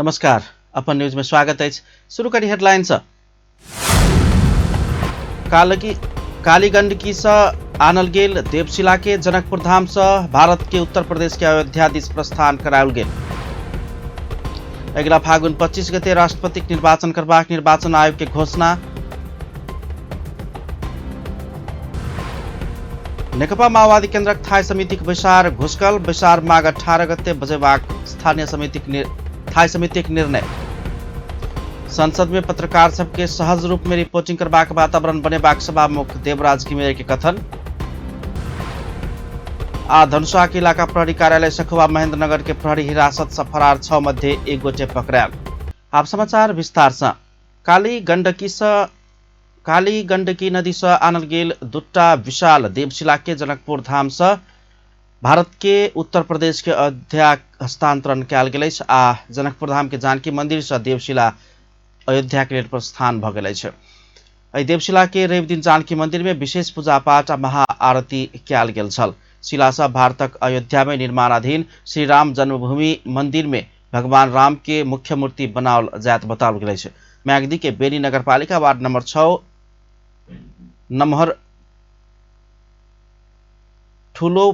नमस्कार, अपन न्यूज में स्वागत है। शुरू करी हेडलाइन से। कालीगंडकी से आनल गेल देवशिला के जनकपुर धाम से भारत के उत्तर प्रदेश के अयोध्या दिस प्रस्थान कराओल गेल। अगिला फागुन 25 गते राष्ट्रपतिक निर्वाचन करबाक निर्वाचन आयोग के घोषणा। नेकपा माओवादी केन्द्रक थाई समितिक बैसार घुसकल। बैसार माघ 18 गते बजेबाक स्थानीय समितिक थाई समितिक निर्णय। संसद में पत्रकार सबके सहज रूप में रिपोर्टिंग करबाक वातावरण बनेबाक सभामुख देवराज घिमिरे के कथन। आ धनुषा के इलाका प्रहरी कार्यालय सखुआ महेंद्रनगर के प्रहरी हिरासत से फरार 6 मध्ये एक गोटे पकड़ायल। आप समाचार विस्तार से। काली गंडकी नदी से आनल गेल दुटा विशाल देवशिला के जनकपुर धाम से भारत के उत्तर प्रदेश के अयोध्या हस्तांतरण कयल गेल अछि आ जनकपुर धाम के जानकी मंदिर से देवशिला अयोध्या के लेल प्रस्थान भ गेल अछि। एहि देवशिला के रवि दिन जानकी मंदिर में विशेष पूजा पाठ आ महाआरती कयल गेल छल। शिला सब भारतक अयोध्या में निर्माणाधीन श्री राम जन्मभूमि मंदिर में भगवान राम के मुख्य मूर्ति बनाओल जायत बताओल गेल अछि। म्याग्दी के बेनी नगरपालिका वार्ड नंबर 6 नमहर ठुलो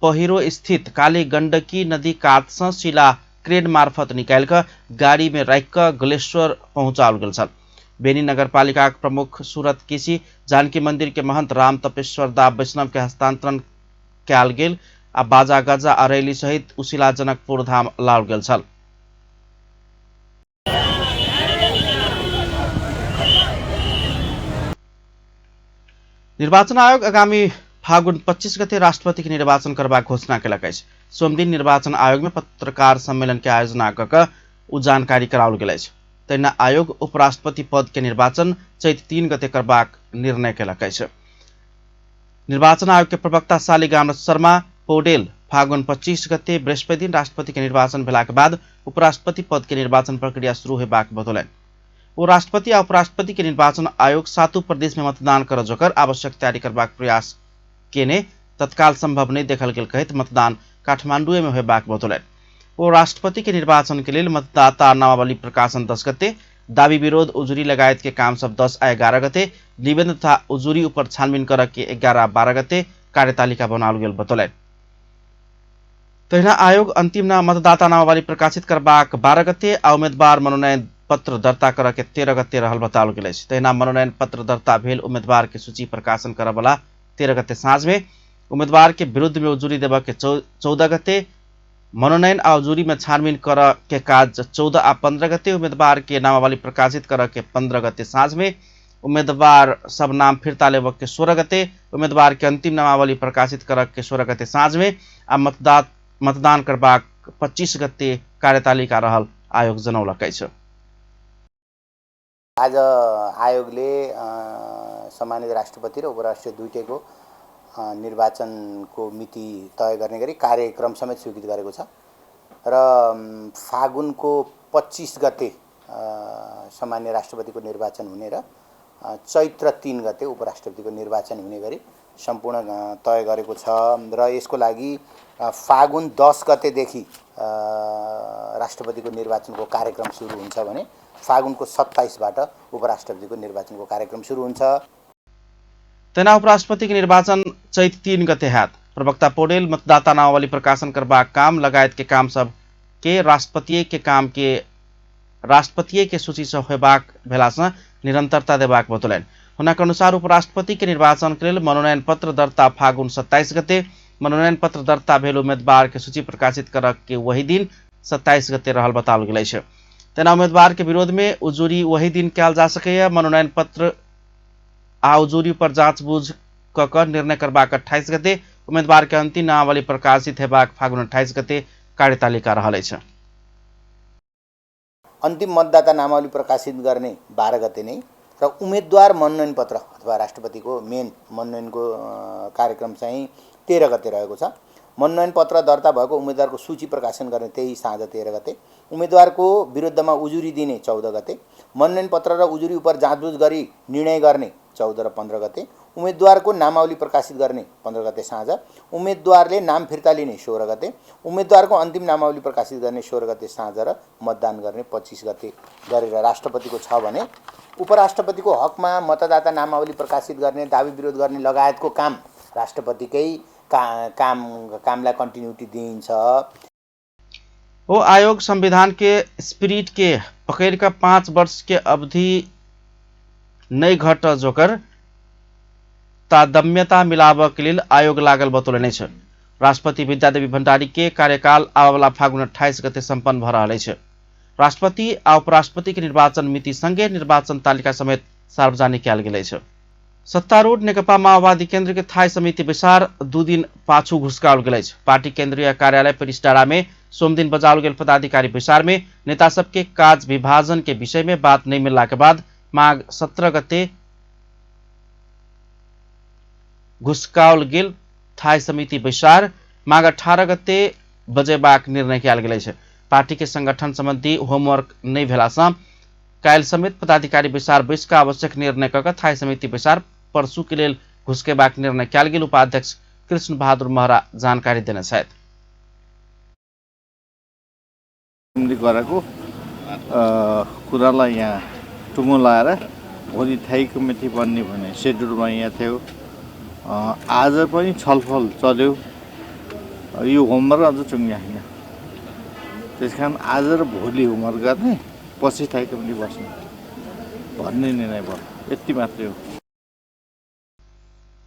पहिरो स्थित काली गंडकी नदी कात से शिला क्रेन मार्फत निकालि कऽ गाड़ी में राखि कऽ गलेश्वर पहुंचाओल गेल छल। बेनी नगरपालिका प्रमुख सूरत केसी जानकी मंदिर के महंत राम तपेश्वर दा वैष्णव के हस्तांतरण कयल गेल आ बाजा गाजा अरेली सहित उशिला जनकपुर धाम लाओल गेल छल। निर्वाचन आयोग आगामी फागुन 25 गते राष्ट्रपति के निर्वाचन करबाक घोषणा केलक अछि। सोमदिन निर्वाचन आयोग में पत्रकार सम्मेलन के आयोजना क कऽ ओ जानकारी कराओल गेल अछि। तहिना आयोग उपराष्ट्रपति पद के निर्वाचन चैत 3 गते करबाक निर्णय केलक अछि। निर्वाचन आयोग के प्रवक्ता शालिग्राम शर्मा पौडेल फागुन 25 गते बृहस्पति दिन राष्ट्रपति के निर्वाचन भेलाक बाद उपराष्ट्रपति पद के निर्वाचन प्रक्रिया शुरू होयबाक बतौलनि। ओ राष्ट्रपति आ उपराष्ट्रपति के निर्वाचन आयोग सातों प्रदेश में मतदान करऽ जोकर आवश्यक तैयारी करबाक प्रयास केने तत्काल संभव नहीं देखल गेल कहैत मतदान काठमांडुए में होयबाक बतौलनि। ओ राष्ट्रपति के निर्वाचन के लेल मतदाता नामावली प्रकाशन 10 गते, दावी विरोध उजुरी लगायत के काम सब 10 आ 11 गते, निवेदन तथा उजुरी ऊपर छानबीन करऽ के 11 आ 12 गते कार्यतालिका बनाओल गेल बतौलनि। तहिना आयोग अंतिम मतदाता नामावली प्रकाशित करबाक 12 गते आ उम्मीदवार मनोनयन पत्र दर्ता करऽ के 13 गते रहल बताओल गेल अछि। तहिना मनोनयन पत्र दर्ता भेल उम्मीदवार के सूची प्रकाशन करऽ वाला 13 गते साँझ में, उम्मीदवार के विरुद्ध में उजुरी देबऽ के 14 गते, मनोनयन आ उजुरी में छानबीन करऽ के काज 14 आ 15 गते, उम्मीदवार के नामावली प्रकाशित करऽ के 15 गते साँझ में, उम्मीदवार सब नाम फिर्ता लेबऽ के 16 गते, उम्मीदवार के अंतिम नामावली प्रकाशित करऽ के 16 गते साँझ में आ मतदान करबाक 25 गते कार्यतालिका रहल आयोग जनौलक अछि। आज आयोगले सम्मानित राष्ट्रपति र उपराष्ट्रपति दुईटैको निर्वाचनको मिति तय गर्ने गरी कार्यक्रम समेत स्वीकृत गरेको छ र फागुनको 25 गते सामान्य राष्ट्रपतिको निर्वाचन हुने र चैत्र 3 गते उपराष्ट्रपतिको निर्वाचन हुने गरी सम्पूर्ण तय गरेको छ र यसको लागि फागुन 10 गतेदेखि राष्ट्रपतिको निर्वाचनको कार्यक्रम सुरु हुन्छ भने फागुनको 27 बाट उपराष्ट्रपतिको निर्वाचनको कार्यक्रम सुरु हुन्छ। तहिना उपराष्ट्रपतिको निर्वाचन चैत 3 गते हैत। प्रवक्ता पौडेल मतदाता नामावली प्रकाशन करबाक काम लगायत के काम सब के राष्ट्रपतिये के काम के राष्ट्रपतिये के सूची से होयबाक भेला से निरंतरता देबाक बतौलनि। हुनक अनुसार उपराष्ट्रपति के निर्वाचन के लेल मनोनयन पत्र दर्ता फागुन 27 गते, मनोनयन पत्र दर्ता भेल उम्मीदवार के सूची प्रकाशित करऽ के वही दिन 27 गते रहल बताओल गेल अछि। तेना उम्मीदवार के विरोध में उजुरी वही दिन कयल जा सकैए। मनोनयन पत्र आ उजुरी पर जांच बूझ क कऽ निर्णय करबाक 28 गते, उम्मीदवार के अंतिम नामावली प्रकाशित हेबाक फागुन 28 गते कार्यतालिका रहल अछि। अन्तिम मतदाता नामावली प्रकाशित गर्ने 12 गते नै र उम्मेद्वार मनोनयन पत्र अथवा राष्ट्रपतिको मेन मनोनयनको कार्यक्रम चाहिँ 13 गते रहेको छ। मनोनयन पत्र दर्ता भएको उम्मेद्वारको सूची प्रकाशन गर्ने त्यही साँझ 13 गते, उम्मेद्वारको विरुद्धमा उजुरी दिने 14 गते, मनोनयन पत्र र उजुरी उप जाँचबुझ गरी निर्णय गर्ने 14 र 15 गते, उम्मेदवारको नामावली प्रकाशित गर्ने 15 गते साँझ, उम्मेदवारले नाम फिर्ता लिने 16 गते, उम्मेदवारको अन्तिम नामावली प्रकाशित गर्ने 16 गते साँझ र मतदान गर्ने 25 गते गरेर राष्ट्रपतिको छ भने उपराष्ट्रपतिको हकमा मतदाता नामावली प्रकाशित गर्ने, दाबी विरोध गर्ने लगायतको काम राष्ट्रपतिकै कामलाई कन्टिन्युटी दिइन्छ। ओ आयोग संविधान के स्पिरिट के पकड़ का 5 वर्ष के अवधि नहीं घट जोकर तादम्यता मिलाव के लेल आयोग लागल बतौलने छ। राष्ट्रपति विद्यादेवी भण्डारी के कार्यकाल आबवला फागुन 28 गते सम्पन्न भ रहल अछि। राष्ट्रपति आ उपराष्ट्रपति के निर्वाचन मिति संगे निर्वाचन तालिका समेत सार्वजनिक कयल गेल अछि। सत्तारूढ़ नेकपा माओवादी केन्द्र के थाई समिति बैसार 2 दिन पाछू घुसकाओल गेल अछि। पार्टी केंद्रीय कार्यालय पेरिसडाँडा में सोमदिन बजाओल गेल पदाधिकारी बैसार में नेता सबके काज विभाजन के विषय में बात नहीं मिलला के बाद माघ 17 गते घुसकाओल गेल थाई समिति बैसार माघ 18 गते बजेबाक निर्णय कयल गेल अछि। पार्टी के संगठन संबंधी होमवर्क नहीं भेला सँ काल्हि समेत पदाधिकारी बैसार बैस कऽ आवश्यक निर्णय कऽ थाई समिति बैसार परसू के लेल घुसकेबाक निर्णय कयल गेल उपाध्यक्ष कृष्ण बहादुर महरा जानकारी देने छथि। गरेको कुरालाई यहाँ टुङ्गो लाएर भोलि थाई कमिटी बन्ने भन्ने सेड्युलमा यहाँ थियो। आज पनि छलफल चल्यो, यो होमवर्क अझ टुङ्गिया होइन, त्यस कारण आज र भोलि होमवर्क गर्ने, पछि थाई कमिटी बस्ने भन्ने निर्णय भयो, यति मात्रै हो।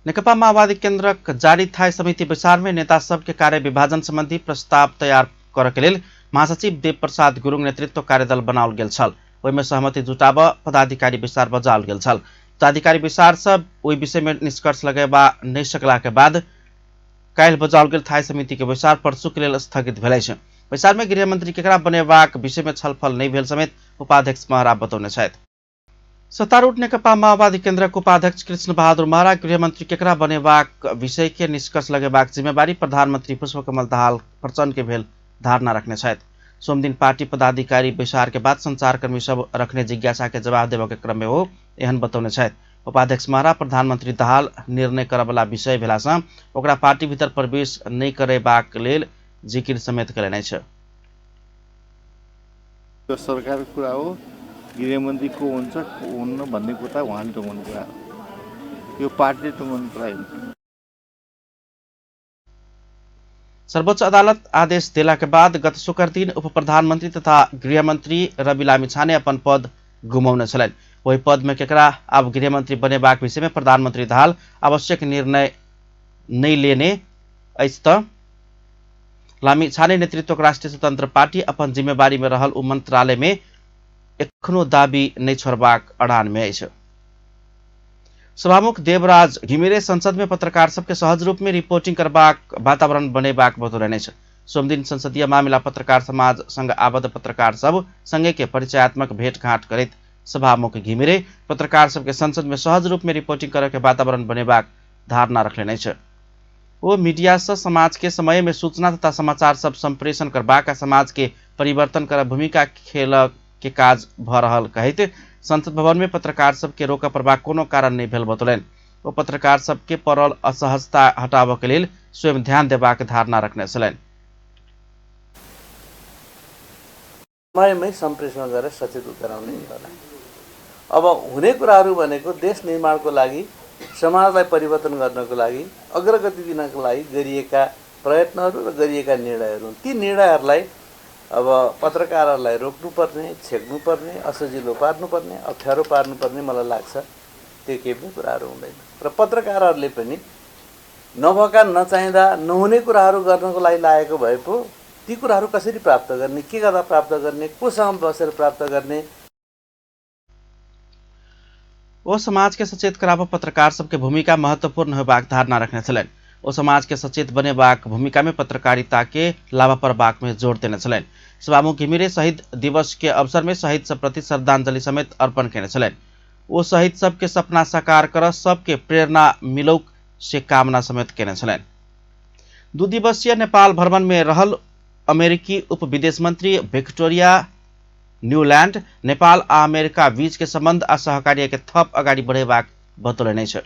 नेकपा माओवादी केन्द्रक जारी थाई समिति बैसार में नेता सबके कार्य विभाजन संबंधी प्रस्ताव तैयार करऽ के लेल महासचिव देव प्रसाद गुरुङ नेतृत्व कार्यदल बनाओल गेल छल। ओहिमे सहमति जुटाब पदाधिकारी बैसार बजाओल गेल छल। पदाधिकारी बैसार से ओहि विषय में निष्कर्ष लगेबा नहीं सकला के बाद काल्हि बजाओल गेल थाई समिति के बैसार परसू के लेल स्थगित भेल अछि। बैसार में गृहमंत्री केकरा बनेबाक विषय में छलफल नहीं भेल समेत उपाध्यक्ष महरा बतौने छथि। सत्तारूढ़ नेकपा माओवादी केन्द्रक उपाध्यक्ष कृष्ण बहादुर महरा गृहमंत्री केकरा बनेबाक विषय के निष्कर्ष लगेबाक जिम्मेवारी प्रधानमंत्री पुष्पकमल दाहाल प्रचण्ड के भेल धारणा रखने छथि। सोमदिन पार्टी पदाधिकारी बैसार के बाद संचारकर्मी सब रखने जिज्ञासा के जवाब देबऽ के क्रम में ओ एहन बतौने छथि। उपाध्यक्ष महरा प्रधानमंत्री दाहाल निर्णय करऽवला विषय भेला सँ ओकरा पार्टी भीतर प्रवेश नहि करेबाक लेल जिकिर समेत कयलनि अछि। यो सरकारको कुरा हो, गृहमन्त्री को हुन्छ को हुन्न भन्ने कुरा उहाँले टुङ्गाउनु कुरा हो, यो पार्टीले टुङ्गाउनु कुरा होइन। सर्वोच्च अदालत आदेश देला के बाद गत शुक्र दिन उप प्रधानमंत्री तथा गृहमंत्री रवि लामिछाने अपन पद गुमौने छलनि। ओहि पद में केकरा आब गृहमंत्री बनेबाक विषय में प्रधानमंत्री दाहाल आवश्यक निर्णय नहि लेने अछि त लामिछाने नेतृत्वक राष्ट्रिय स्वतंत्र पार्टी अपन जिम्मेवारी में रहल ओ मंत्रालय में एखनो दाबी नहि छोड़बाक अड़ान में अछि। सभामुख देवराज घिमिरे संसद में पत्रकार सबके सहज रूप में रिपोर्टिंग करबाक वातावरण बनेबाक बतौलनि अछि। सोमदिन संसदीय मामिला पत्रकार समाज संग आबद्ध पत्रकार सब संगे के परिचयात्मक भेंटघाट करैत सभामुख घिमिरे पत्रकार सबके संसद में सहज रूप में रिपोर्टिंग करऽ के वातावरण बनेबाक धारणा रखलनि अछि। ओ मीडिया से समाज के समय में सूचना तथा समाचार सब संप्रेषण करबाक आ समाज के परिवर्तन कर भूमिका खेल के काज भ रहल कहैत संसद भवन में पत्रकार सबके रोकऽ पड़बाक कोनो कारण नहि भेल बतौलनि। ओ पत्रकार सबके पड़ल असहजता हटाबऽ के लेल स्वयं ध्यान देबाक धारणा रखने छलनि। समयमै सम्प्रेषण गरेर सचेत गराउने होला। अब हुने कुराहरू भनेको देश निर्माणको लागि, समाजलाई परिवर्तन गर्नको लागि, अग्रगति दिनको लागि गरिएका प्रयत्नहरू र गरिएका निर्णयहरू हुन्। ती निर्णयहरूलाई अब पत्रकारहरूलाई रोक्नुपर्ने, छेक्नुपर्ने, असजिलो पार्नुपर्ने, अप्ठ्यारो पार्नुपर्ने मलाई लाग्छ त्यो केही पनि कुराहरू हुँदैन। र पत्रकारहरूले पनि नभएका, नचाहिँदा, नहुने कुराहरू गर्नको लागि लागेको भए पो ती कुराहरू कसरी प्राप्त गर्ने, के गर्दा प्राप्त गर्ने, कोसँग बसेर प्राप्त गर्ने। ओ समाज के सचेत कराबऽ पत्रकार सबके भूमिका महत्वपूर्ण होबाक धारणा रखने छलनि। ओ समाज के सचेत बनेबाक भूमिका में पत्रकारिता के लाभ पड़बाक में जोर देने छलनि। सभामुख घिमिरे शहीद दिवस के अवसर में शहीद सब प्रति श्रद्धांजलि समेत अर्पण केने छलनि। ओ शहीद सबके सपना साकार कर सबके प्रेरणा मिलौक से कामना समेत केने छलनि। 2 दिवसीय नेपाल भ्रमण में रहल अमेरिकी उप विदेश मंत्री विक्टोरिया न्यूलैंड नेपाल आ अमेरिका बीच के संबंध आ सहकार्य के थप अगाडि बढ़ेबाक बतौलनि अछि।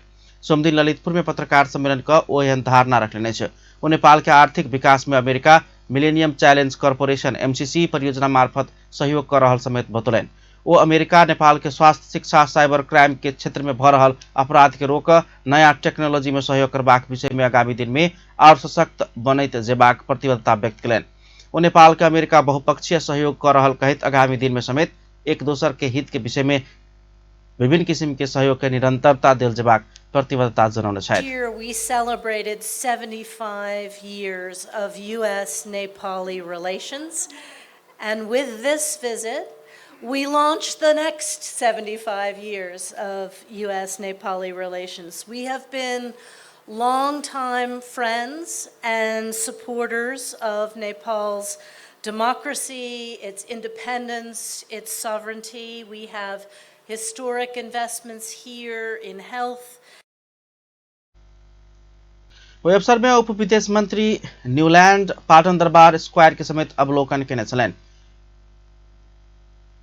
सोमदिन ललितपुर में पत्रकार सम्मेलन क ओ एहन धारणा रखलनि अछि। ओ नेपाल के आर्थिक विकास में America millennium challenge corporation MCC परियोजना मार्फत सहयोग कर रहल समेत बतौलनि। ओ अमेरिका नेपाल के स्वास्थ्य, शिक्षा, साइबर क्राइम के क्षेत्र में भ रहल अपराध के रोक नया टेक्नोलॉजी में सहयोग करबाक विषय में आगामी दिन में और सशक्त बनैत जेबाक प्रतिबद्धता व्यक्त कयलनि। ओ नेपाल के अमेरिका बहुपक्षीय सहयोग कर रहल कहैत आगामी दिन में समेत एक दोसर के हित के विषय में विभिन्न किसिम के सहयोग के निरंतरता देल जेबाक प्रतिबद्धता जनौने छथि। Here we celebrated 75 years of U.S. Nepali relations, and with this visit, we launched the next 75 years of U.S. Nepali relations. We have been longtime friends and supporters of Nepal's democracy, its independence, its sovereignty. We have historic investments here in health. ओहि अवसर में उप विदेश मंत्री Newland Patan Durbar square के समेत अवलोकन केने छलनि।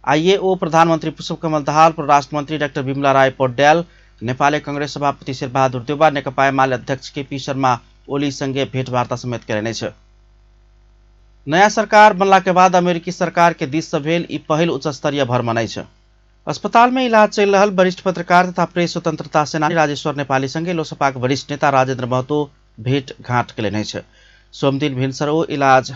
आइए ओ प्रधानमंत्री पुष्पकमल दाहाल, परराष्ट्र मंत्री डाक्टर बिमला राय पौड्याल, नेपाली कांग्रेस सभापति शेरबहादुर देउवा, नेकपा एमाले अध्यक्ष केपी शर्मा ओली संगे भेटवार्ता समेत कयलनि अछि। नया सरकार बनला के बाद अमेरिकी सरकार के दिस से भेल ई पहिल उच्च स्तरीय भ्रमण अछि। अस्पताल में इलाज चलि रहल वरिष्ठ पत्रकार तथा प्रेस स्वतंत्रता सेनानी राजेश्वर नेपाली संगे लोसपाक वरिष्ठ नेता राजेंद्र महतो भेट घाट कयलनि अछि। सोमदिन भिनसर ओ इलाज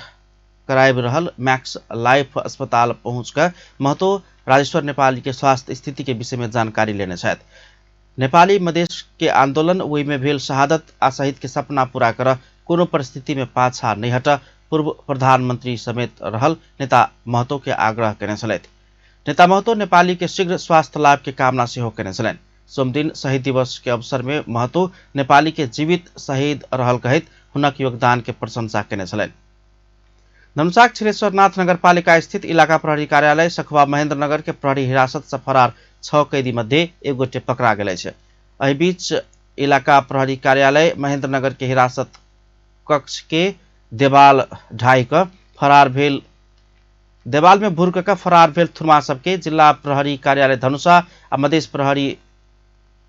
कराबि रहल मैक्स लाइफ अस्पताल पहुँच कऽ महतो राजेश्वर नेपाली के स्वास्थ्य स्थिति के विषय में जानकारी लेने छथि। नेपाली मधेश के आंदोलन, ओहि में भेल शहादत आ शहीद के सपना पूरा कर कोनो परिस्थिति में पाछा नहीं हट पूर्व प्रधानमंत्री समेत रहल नेता महतो के आग्रह केने छलथि। नेता महतो नेपाली के शीघ्र स्वास्थ्य लाभ के कामना सेहो केने छलनि। सोमदिन शहीद दिवस के अवसर में महतो नेपाली के जीवित शहीद रहल कहैत हुनक योगदान के प्रशंसा केने छलनि। धनुषाक क्षीरेश्वरनाथ नगरपालिका स्थित इलाका प्रहरी कार्यालय सखुआ महेंद्रनगर के प्रहरी हिरासत से फरार 6 कैदी मध्ये एक गोटे पकड़ा गेल अछि। एहि बीच इलाका प्रहरी कार्यालय महेंद्रनगर के हिरासत कक्ष के देवाल ढाई कऽ फरार भेल देवाल में भुर्क कऽ फरार भेल थुरमा सबके जिला प्रहरी कार्यालय धनुषा आ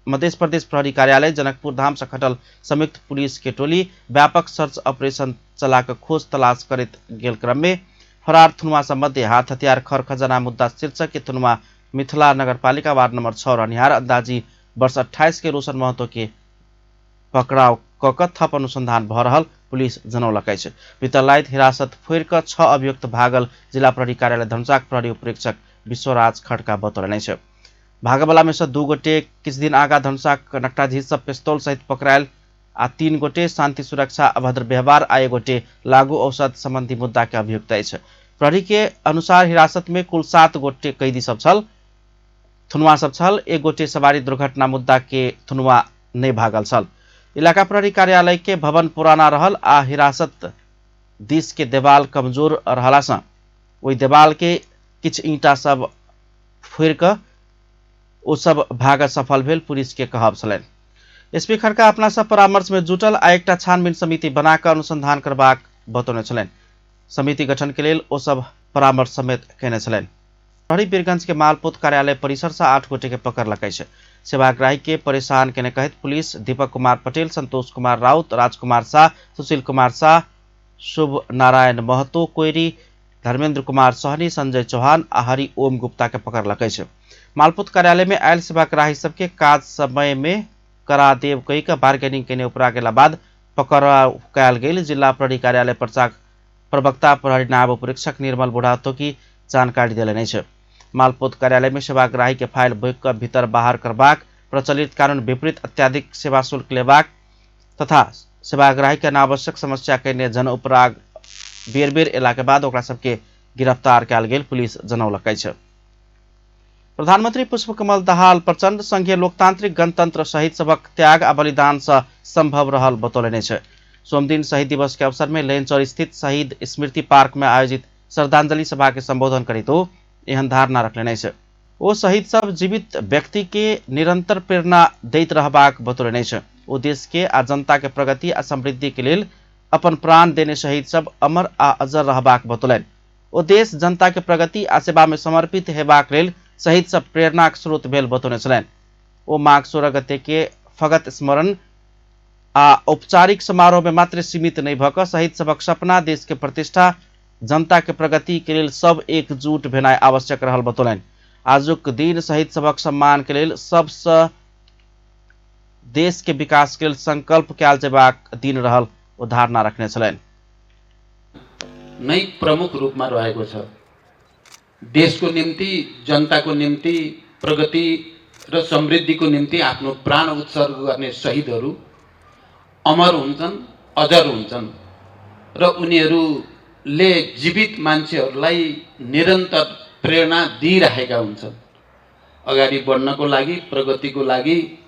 मध्य प्रदेश प्रहरी कार्यालय जनकपुर धाम से खटल संयुक्त पुलिस के टोली व्यापक सर्च ऑपरेशन चला कऽ खोज तलाश करैत गेल क्रम में फरार थुनुआ सब मध्य हाथ हथियार खर खजाना मुद्दा शीर्षक के थुनुआ मिथिला नगरपालिका वार्ड नंबर 6 रहनिहार अंदाजी वर्ष 28 के रोशन महतो के पकड़ाव कऽ कऽ थप अनुसंधान भऽ रहल पुलिस जनौलक अछि। बीतल राति हिरासत फोड़ि कऽ 6 अभियुक्त भागल जिला प्रहरी कार्यालय धनुषाक प्रहरी उपरीक्षक विश्वराज खड़का बतौलनि अछि। भागवला में से 2 गोटे किछु दिन आगा धनुषाक नकटाझील से पिस्तौल सहित पकड़ायल आ 3 गोटे शांति सुरक्षा अभद्र व्यवहार आ 1 गोटे लागू औषध संबंधी मुद्दा के अभियुक्त अछि। प्रहरी के अनुसार हिरासत में कुल 7 गोटे कैदी सब छल, थुनुआ सब छल। 1 गोटे सवारी दुर्घटना मुद्दा के थुनुआ नहीं भागल छल। इलाका प्रहरी कार्यालय के भवन पुराना रहल आ हिरासत दिस के देवाल कमजोर रहला से ओहि देवाल के किछु ईंटा सब फोड़ि कऽ ओ सब भागत सफल भेल पुलिस के कहब छलनि। एसपी खड़का अपना सब परामर्श में जुटल आ एकटा छानबीन समिति बना कऽ अनुसंधान करबाक बतौने छलनि। समिति गठन के लेल ओ सब परामर्श समेत केने छलनि। प्रहरी वीरगंज के मालपोत कार्यालय परिसर से 8 गोटे के पकड़लक अछि। सेवाग्राही के परेशान केने कहैत पुलिस दीपक कुमार पटेल, संतोष कुमार राउत, राजकुमार शाह, सुशील कुमार शाह, शुभ नारायण महतो कोइरी, धर्मेंद्र कुमार सहनी, संजय चौहान आ हरि ओम गुप्ता के पकड़लक अछि। मालपोत कार्यालय में आयल सेवाग्राही सबके काज समय में करा देव कहि कऽ बार्गेनिंग केने उपरा गेला बाद पकड़ाव कयल गेल। जिला प्रहरी कार्यालय प्रवक्ता प्रहरी नायब उपरीक्षक निर्मल बुढ़ाथोकी जानकारी देलनि अछि। मालपोत कार्यालय में सेवाग्राही के फाइल बोकि कऽ भीतर बाहर करबाक, प्रचलित कानून विपरीत अत्याधिक सेवा शुल्क लेबाक तथा सेवाग्राही के अनावश्यक समस्या केने जन उपराग बेर बेर एला के बाद ओकरा सबके गिरफ्तार कयल गेल पुलिस जनौलक अछि। प्रधानमंत्री पुष्पकमल दाहाल प्रचण्ड संघीय लोकतांत्रिक गणतंत्र शहीद सभक त्याग आ बलिदान से संभव रहल बतौलनि अछि। सोमदिन शहीद दिवस के अवसर में लैनचौर स्थित शहीद स्मृति पार्क में आयोजित श्रद्धांजलि सभा के संबोधन करैत ओ एहन धारणा रखलनि अछि। ओ शहीद सब जीवित व्यक्ति के निरंतर प्रेरणा दैत रहबाक बतौलनि अछि। ओ देश के आ जनता के प्रगति आ समृद्धि के लेल अपन प्राण देने शहीद सब अमर आ अजर रहबाक बतौलनि। ओ देश जनता के प्रगति आ सेवा में समर्पित हेबाक लेल शहीद सब प्रेरणाक स्रोत भेल बतौने छलनि। ओ माघ 16 गते के फगत स्मरण आ औपचारिक समारोह में मात्र सीमित नहीं भऽ कऽ शहीद सभक सपना, देश के प्रतिष्ठा, जनता के प्रगति के लेल सब एकजुट भेनाइ आवश्यक रहल बतौलनि। आजुक दिन शहीद सभक सम्मान के लेल सबसँ देश के विकास के लेल संकल्प कयल जेबाक दिन रहल ओ धारणा रखने छलनि। नै प्रमुख रूपमा रहेको छ। देशको निम्ति, जनताको निम्ति, प्रगति र समृद्धिको निम्ति आफ्नो प्राण उत्सर्ग गर्ने शहीदहरू अमर हुन्छन्, अजर हुन्छन् र उनीहरूले जीवित मान्छेहरूलाई निरन्तर प्रेरणा दिइरहेका हुन्छन्। अगाडि बढ्नको लागि, प्रगतिको लागि,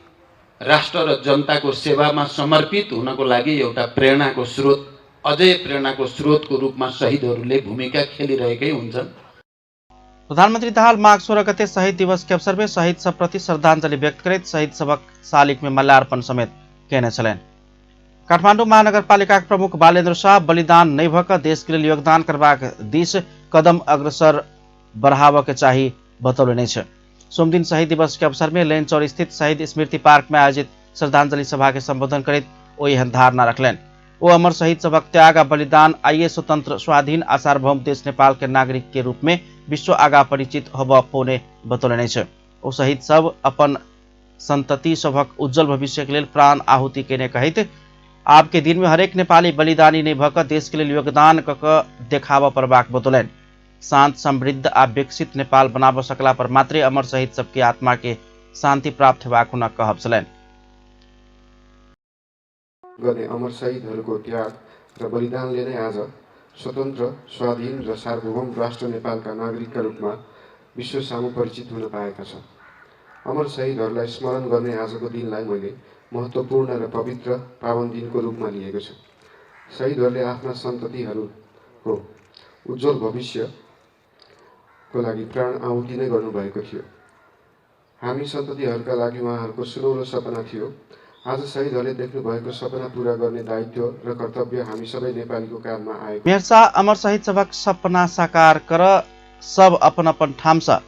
राष्ट्र र जनताको सेवामा समर्पित हुनको लागि एउटा प्रेरणाको स्रोत, अझै प्रेरणाको स्रोतको रूपमा शहीदहरूले भूमिका खेलिरहेकै हुन्छन्। प्रधानमंत्री दाहाल माघ 16 गते शहीद दिवस के अवसर में शहीद सब प्रति श्रद्धांजलि व्यक्त करैत शहीद सभक शालिक में माल्यार्पण समेत केने छलनि। काठमाडौँ महानगरपालिकाक प्रमुख बालेन्द्र शाह बलिदान नहि भऽ कऽ देश के लेल योगदान करबाक दिस कदम अग्रसर बढ़ाबऽ के चाही बतौलनि अछि। सोमदिन शहीद दिवस के अवसर में लैनचौर स्थित शहीद स्मृति पार्क में आयोजित श्रद्धांजलि सभा के संबोधन करैत ओ एहन धारणा रखलनि। ओ अमर शहीद सभक त्याग आ बलिदान आइए स्वतंत्र, स्वाधीन आ सार्वभौम देश नेपाल के नागरिक के रूप में विश्व आगा परिचित होबऽ पौने बतौलनि अछि। ओ शहीद सब अपन संतति सभक उज्जवल भविष्य के लेल प्राण आहुति केने कहैत आब के दिन में हरेक नेपाली बलिदानी नहि भऽ कऽ देश के लेल योगदान कऽ कऽ देखाबऽ पड़बाक बतौलनि। शांत, समृद्ध आ विकसित नेपाल बनाबऽ सकला पर मात्रे अमर शहीद सबके आत्मा के शांति प्राप्त हेबाक हुनक कहब छलनि। गर्ने अमर शहीदहरूको त्याग र बलिदानले नै आज स्वतन्त्र, स्वाधीन र सार्वभौम राष्ट्र नेपालका नागरिकका रूपमा विश्व सामु परिचित हुन पाएका छन्। अमर शहीदहरूलाई स्मरण गर्ने आजको दिनलाई मैले महत्त्वपूर्ण र पवित्र पावन दिनको रूपमा लिएको छु। शहीदहरूले आफ्ना सन्ततिहरूको उज्जवल भविष्यको लागि प्राण आहुति नै गर्नुभएको थियो। हामी सन्ततिहरूका लागि उहाँहरूको सुनौलो सपना थियो। आज शहीदहरूले देख्नुभएको सपना पूरा गर्ने दायित्व र कर्तव्य हामी सबै नेपालीको काँधमा आएको। मेयर शाह अमर शहीद सभक सपना साकार कर सब अपन अपन ठाम सँ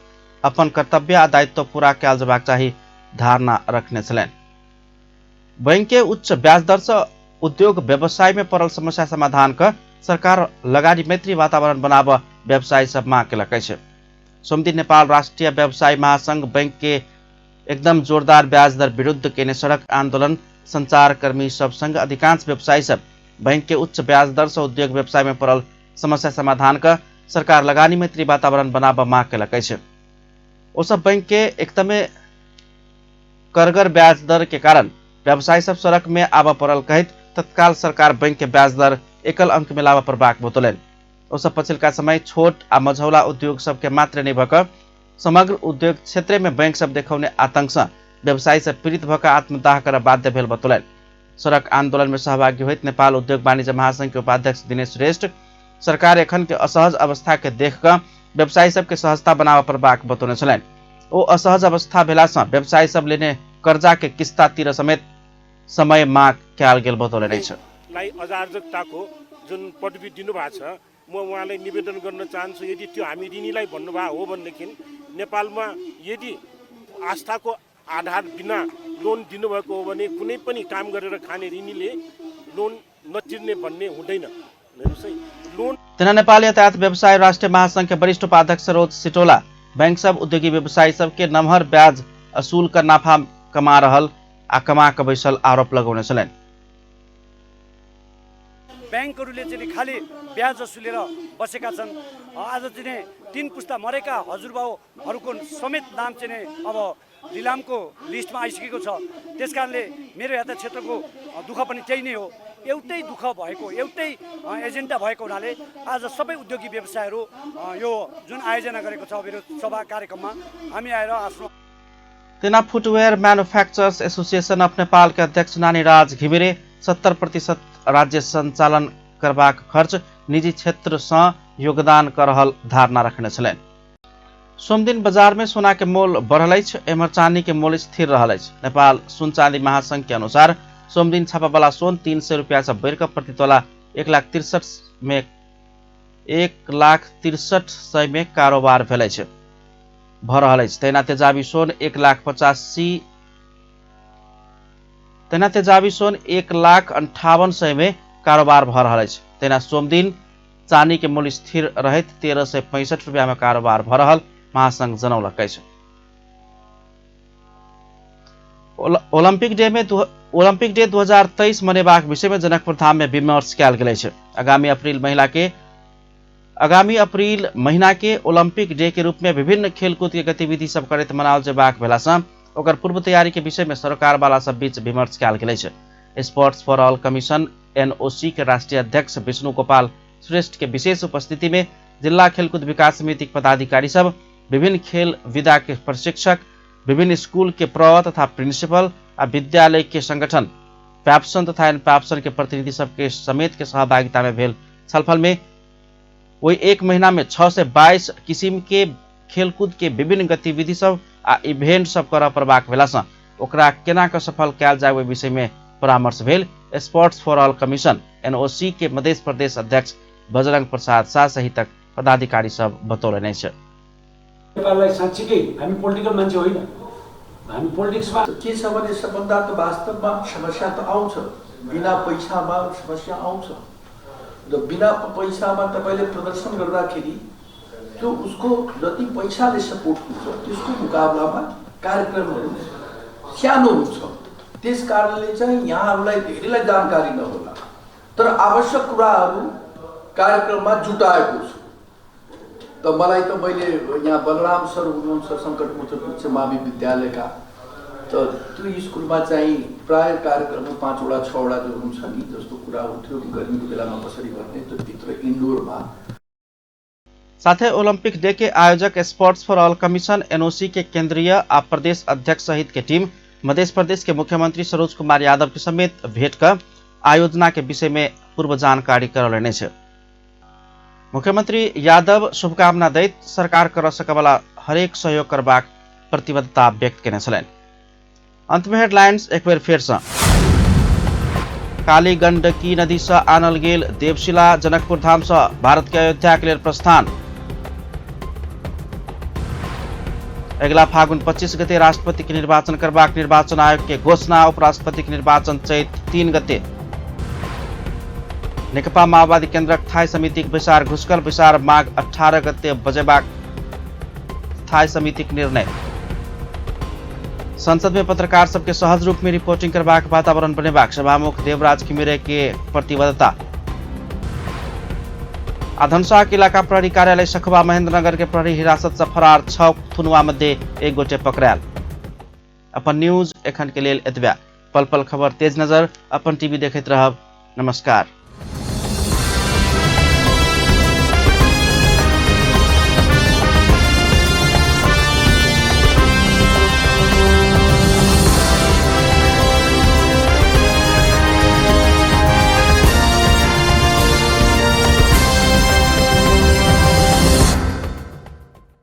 अपन कर्तव्य आ दायित्व पूरा कयल जेबाक चाही धारणा रखने छलनि। बैंक के उच्च ब्याज दर सँ उद्योग व्यवसाय में पड़ल समस्या समाधान क सरकार लगानी मैत्री वातावरण बनाब व्यवसायी सब मांग केलक अछि। सोमदिन नेपाल राष्ट्रिय व्यवसायी महासंघ बैंक के एकदम जोरदार ब्याज दर विरुद्ध केने सड़क आंदोलन संचारकर्मी सब संग अधिकांश व्यवसायी सब बैंक के उच्च ब्याज दर से उद्योग व्यवसाय में पड़ल समस्या समाधान क सरकार लगानी मैत्री वातावरण बनाब मांग केलक अछि। ओ सब बैंक के एकदमे करगर ब्याज दर के कारण व्यवसायी सब सड़क में आबऽ पड़ल कहैत तत्काल सरकार बैंक के ब्याज दर एकल अंक में लाबऽ पड़बाक बतौलनि। ओ सब पछिलका समय छोट आ मझौला उद्योग सबके मात्र नहि भऽ कऽ समग्र उद्योग क्षेत्र में बैंक सब देखौने आतंक सँ व्यवसायी सब पीड़ित भऽ कऽ आत्मदाह करऽ बाध्य भेल बतौलनि। सड़क आंदोलन में सहभागी होइत नेपाल उद्योग वाणिज्य महासंघ के उपाध्यक्ष दिनेश श्रेष्ठ सरकार एखन के असहज अवस्था के देख कऽ व्यवसायी सबके सहजता बनाबऽ पड़बाक बतौने छलनि। ओ असहज अवस्था भेला सँ व्यवसायी सब लेने कर्जा के किस्ता तिर समेत समय माग कयल गेल बतौलनि अछि। लाई अराजकताको जुन पदवी दिनुभएको छ, म उहाँलाई निवेदन गर्न चाहन्छु, यदि त्यो हामी ऋणीलाई भन्नुभएको हो भनेदेखि नेपालमा यदि आस्थाको आधार बिना लोन दिनुभएको हो भने कुनै पनि काम गरेर खाने ऋणीले लोन नतिर्ने भन्ने हुँदैन। हेर्नुहोस् है, लोन। तेना नेपाल यातायात व्यवसाय राष्ट्रिय महासंघ के वरिष्ठ उपाध्यक्ष सरोज सिटोला बैंक सब उद्योगी व्यवसायी सबके नमहर ब्याज असूल कर नाफा कमा रहल आ कमा कऽ बैसल आरोप लगौने छलनि। बैंकहरूले चाहिँ खालि ब्याज वसुलेर बसेका छन्। आज चाहिँ 3 पुस्ता मरेका हजुरबाउहरूको समेत नाम चाहिँ अब लिलामको लिस्टमा आइसकेको छ। त्यस कारणले मेरो यातायात क्षेत्रको दुःख पनि त्यही नै हो। एउटै दुःख भएको, एउटै एजेन्डा भएको हुनाले आज सबै उद्योगी व्यवसायहरू यो जुन आयोजना गरेको छ विरोध सभा कार्यक्रममा हामी आएर आफ्नो। तेना footwear manufacturers association of Nepal के अध्यक्ष नानीराज घिमिरे 70% राज्य सञ्चालन करबाक खर्च निजी क्षेत्र सँ योगदान कर रहल धारणा रखने छलनि। सोमदिन बाजार में सोना के मोल बढ़ल अछि, एम्हर चांदी के मोल स्थिर रहल अछि। नेपाल सुन चांदी महासंघ के अनुसार सोमदिन छापावाला सोन 300 रुपया से बढ़िकऽ प्रति तोला 1,63,100 में कारोबार भेल अछि भऽ रहल अछि। तहिना तेजाबी सोन 1,85,000 तहिना तेजाबी सोन 1,58,00 में कारोबार भऽ रहल अछि। तहिना सोमदिन चानी के मूल्य स्थिर रहैत 1365 रुपया में कारोबार भऽ रहल महासंघ जनौलक अछि। ओलंपिक डे 2023 मनेबाक विषय में जनकपुर धाम में विमर्श कयल गेल अछि। आगामी अप्रैल महीना के ओलंपिक डे के रूप में विभिन्न खेलकूद के गतिविधि सब करैत मनाओल जेबाक भेला सँ ओकर पूर्व तैयारी के विषय में सरकार वाला सब बीच विमर्श कयल गेल अछि। Sports for all commission NOC के राष्ट्रीय अध्यक्ष विष्णु गोपाल श्रेष्ठ के विशेष उपस्थिति में जिला खेलकूद विकास समिति के पदाधिकारी सब, विभिन्न खेल विधा के प्रशिक्षक, विभिन्न स्कूल के प्र तथा प्रिंसिपल आ विद्यालय के संगठन पैप्सन तथा एनपैप्सन के प्रतिनिधि सबके समेत के सहभागिता में भेल छलफल में वही एक महीना में 6 से 22 किसिम के खेलकूद के विभिन्न गतिविधि सब आ इवेंट सब करऽ पड़बाक भेला सँ ओकरा केना कऽ सफल कयल जाय ओहि विषय में परामर्श भेल। Sports for all commission NOC के मध्य प्रदेश अध्यक्ष बजरंग प्रसाद शाह सहितक पदाधिकारी सब बतौलनि अछि। नेपाललाई साँच्चीकै हामी पोलिटिकल मान्छे होइन, हामी पोलिटिक्समा के छ भने सबभन्दा त वास्तवमा समस्या त आउँछ, बिना पैसामा समस्या आउँछ र बिना पैसामा तपाईले प्रदर्शन गर्दाखेरि त्यो उसको जति पैसाले सपोर्ट हुन्छ त्यसको मुकाबलामा कार्यक्रमहरू सानो हुन्छ। त्यस कारणले चाहिँ यहाँहरूलाई धेरैलाई जानकारी नहोला, तर आवश्यक कुराहरू कार्यक्रममा जुटाएको छु। त मलाई त मैले यहाँ बलराम सर हुनुहुन्छ सङ्कटमोचन उच्च मावि विद्यालयका, त त्यो स्कुलमा चाहिँ प्राय कार्यक्रम 5वटा 6वटा जो हुन्छ नि, जस्तो कुरा उठ्यो गर्मीको बेलामा कसरी गर्ने, त्यो भित्र इन्डोरमा। साथै ओलंपिक डे के आयोजक sports for all commission NOC के केंद्रीय आ प्रदेश अध्यक्ष सहित के टीम मध्य प्रदेश के मुख्यमंत्री सरोज कुमार यादव के समेत भेंट कर आयोजना के विषय में पूर्व जानकारी करौलनि अछि। मुख्यमंत्री यादव शुभकामना दैत सरकार कर सकवला हरेक सहयोग करबाक प्रतिबद्धता व्यक्त केने छलनि। अंत में हेडलाइंस एक बेर फेर सँ। काली गंडकी नदी से आनल गेल देवशिला जनकपुर धाम से भारत के अयोध्या के लेल प्रस्थान। अगिला फागुन 25 गते राष्ट्रपति के निर्वाचन करबाक निर्वाचन आयोग के घोषणा। उपराष्ट्रपति के निर्वाचन चैत 3 गते। नेकपा माओवादी केन्द्रक थाई समितिक बैसार घुसकल। बैसार माघ 18 गते बजेबाक थाई समितिक निर्णय। संसद में पत्रकार सबके सहज रूप में रिपोर्टिंग करबाक वातावरण बनेबाक सभामुख देवराज घिमिरे के प्रतिबद्धता। धनुषा के इलाका प्रहरी कार्यालय सखुवा महेंद्रनगर के प्रहरी हिरासत से फरार 6 थुनुआ मध्य एक गोटे पकड़ायल। अपन न्यूज एखन के लेल एतबे। पल पल खबर तेज नजर अपन टीवी देखैत रहब। नमस्कार।